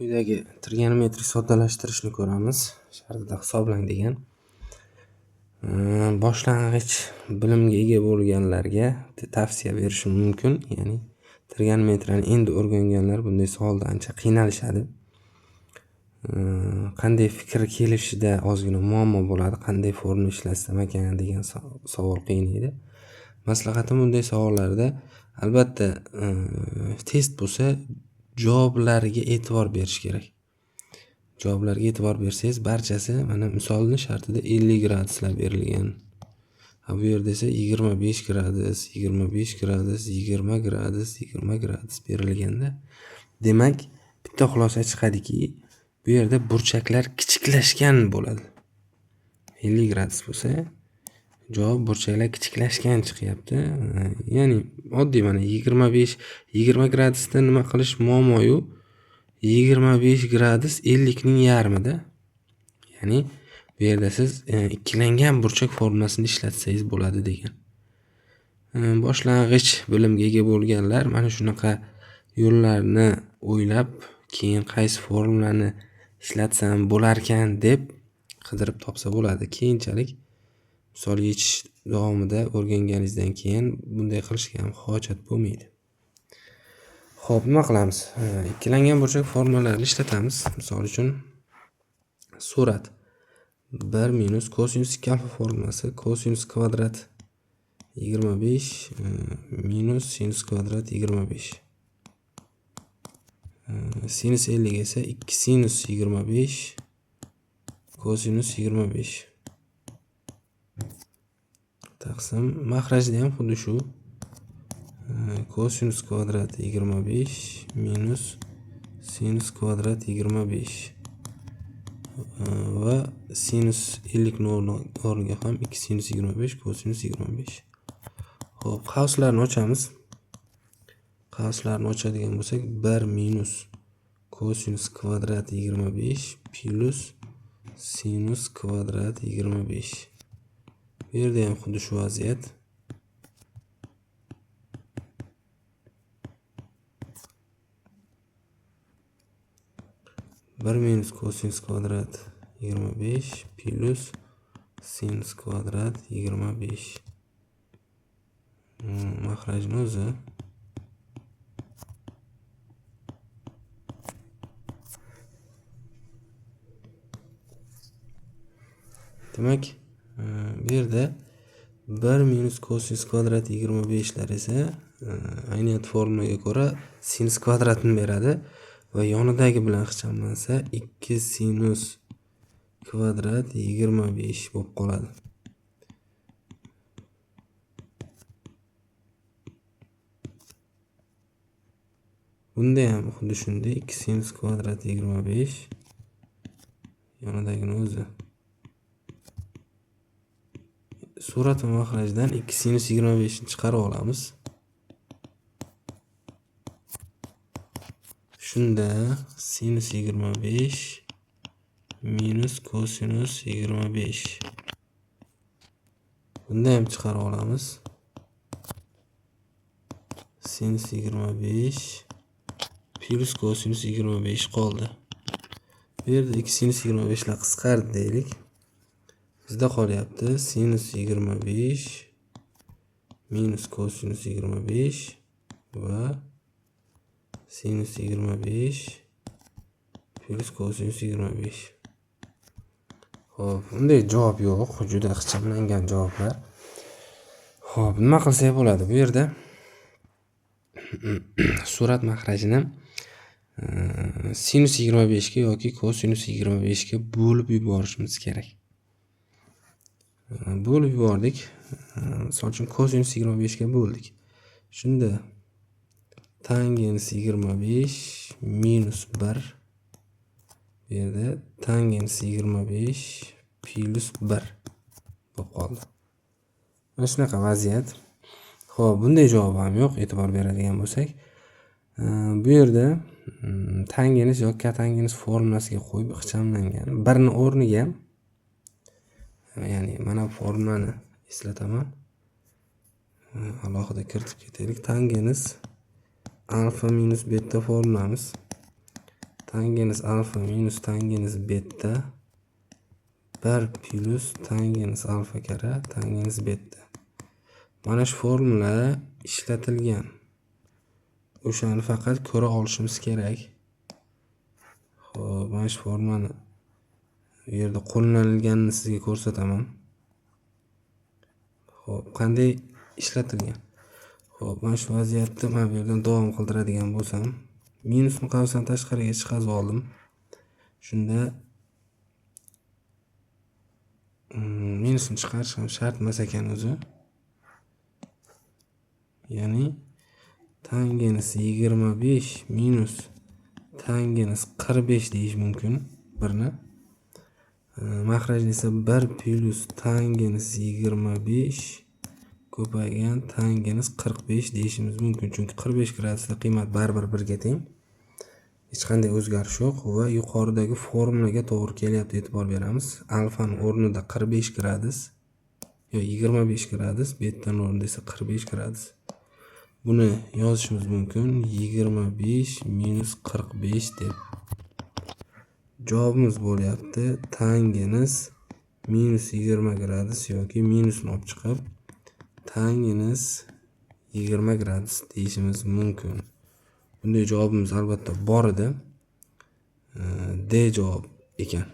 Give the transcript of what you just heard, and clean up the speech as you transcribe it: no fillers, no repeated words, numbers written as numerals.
Quyidagi trigonometrik soddalashtirishni ko'ramiz. Shartida hisoblang degan. Boshlang'ich bilimga ega bo'lganlarga tavsiya berishim mumkin. Ya'ni trigonometriyani endi o'rganganlar bunday savolda ancha qiynalishadi. Qanday fikr kelishida ozgina muammo bo'ladi, qanday formula ishlatsam ekan degan savol qiynaydi. Maslahatim bunday savollarda albatta test bo'lsa javoblarga e'tibor berish kerak. Javoblarga e'tibor bersangiz barchasi mana misolni shartida 50 graduslar berilgan. Ha, bu yerda esa 25 gradus, 25 gradus, 20 gradus, 20 gradus berilganda, demak bitta xulosa chiqadiki, bu yerda burchaklar kichiklashgan bo'ladi. 50 gradus bo'lsa, javob burchaklar kichiklashgan chiqyapti. Ya'ni oddiy mana 25, 20 gradusda nima qilish muammo-yu, 25 gradus 50 ning yarmida. Ya'ni bu yerda siz ikkilangan burchak formulasini ishlatsangiz bo'ladi degan. Boshlang'ich bilimga ega bo'lganlar mana shunaqa yo'llarni o'ylab, keyin qaysi formulani ishlatsam bo'larkan deb qidirib topsa bo'ladi. Keyinchalik misol yechish davomida o'rganganingizdan keyin bunday qilishga ham hojat bo'lmaydi. Xo'p, nima qilamiz? Ikkilangan burchak formulalarini ishlatamiz. Misol uchun surat 1 minus kosinus 2 alfa formulasi kosinus kvadrat 25 minus sinus kvadrat 25. Sinus 50 esa 2 sinus 25 kosinus 25. Taqsim maxrajda ham xuddi shu. Kosinus kvadrat 25 minus sinus kvadrat 25 va sinus 50 ni o'rniga ham 2 sinus 25 kosinus 25. Xo'p, qavslarni ochamiz. Qavslarni ochadigan bo'lsak 1 minus kosinus kvadrat 25 plus sinus kvadrat 25. Bu yerda ham xuddi shu vaziyat. Bir minus kosinus kvadrat 25 plus sinus kvadrat 25. Maxrajni o'zi. Demak, bu yerda 1 minus kosinus kvadrat 25 lar esa aynan formulaga ko'ra sinus kvadratni beradi va yonidagi bilan ixchamlansa 2 sinus kvadrat 25 bo'lib qoladi. Bunda ham xuddi shunday 2 sinus kvadrat 25 yonidagini o'zi. Surat va maxrajdan 2 sinus 25 ni chiqarib olamiz. Shunda sinus 25 minus kosinus 25. Bunda ham chiqarib olamiz. Sinus 25 plus kosinus 25 qoldi. Bu yerda 2 sinus 25 lar qisqardi deylik. Bizda qolyapti sinus 25 minus kosinus 25 va sinus 25 plus kosinus 25. Xo'p, bunday javob yo'q, juda ixchamlangan javoblar. Xo'p, nima qilsak bo'ladi? Bu yerda surat maxrajini sinus 25 ga yoki kosinus 25 ga bo'lib yuborishimiz kerak. Bo'lib yubordik. Misol uchun kosinus 25 ga bo'ldik. Shunda tangens 25 minus 1 bu yerda tangens 25 plus 1 bo'lib qoldi. Mana shunaqa vaziyat. Xo'p, bunday javob ham yo'q, e'tibor beradigan bo'lsak. Bu yerda tangens yoki kotangens formulasiga qo'yib ixchamlangan. Birni o'rniga, ya'ni mana bu formulani eslataman. Alohida kiritib ketaylik. Tangens alfa minus beta formulamiz. Tangens alfa minus tangens beta 1 plyus tangens alfa karra tangens beta. Mana shu formula ishlatilgan. O'shani faqat ko'ra olishimiz kerak. Xo'p, mana shu formulani bu yerda qo'llanilganini sizga ko'rsataman. Xo'p, qanday ishlatilgan? Xo'p, mana shu vaziyatni mana bu yerdan davom qildiradigan bo'lsam, minusni qavsdan tashqariga chiqazib oldim. Shunda minusni chiqarish ham shart emas ekan o'zi. Ya'ni tangens 25 minus tangens 45 deyish mumkin birni. Maxrajni esa 1 plyus tangens 25 ko'paygan tangens 45 deyishimiz mumkin. Chunki 45 gradusda qiymat baribir birga teng. Hech qanday o'zgarish yo'q va yuqoridagi formulaga to'g'ri kelyapti, e'tibor beramiz. Alfani o'rnida 45 gradus yo 25 gradus, betani o'rnida esa 45 gradus. Buni yozishimiz mumkin 25 minus 45 deb. Javobimiz bo'lyapti tangens minus 20 gradus yoki minusni olib chiqib tangens 20 gradus deyishimiz mumkin. Bunday javobimiz albatta bor edi. D javob ekan.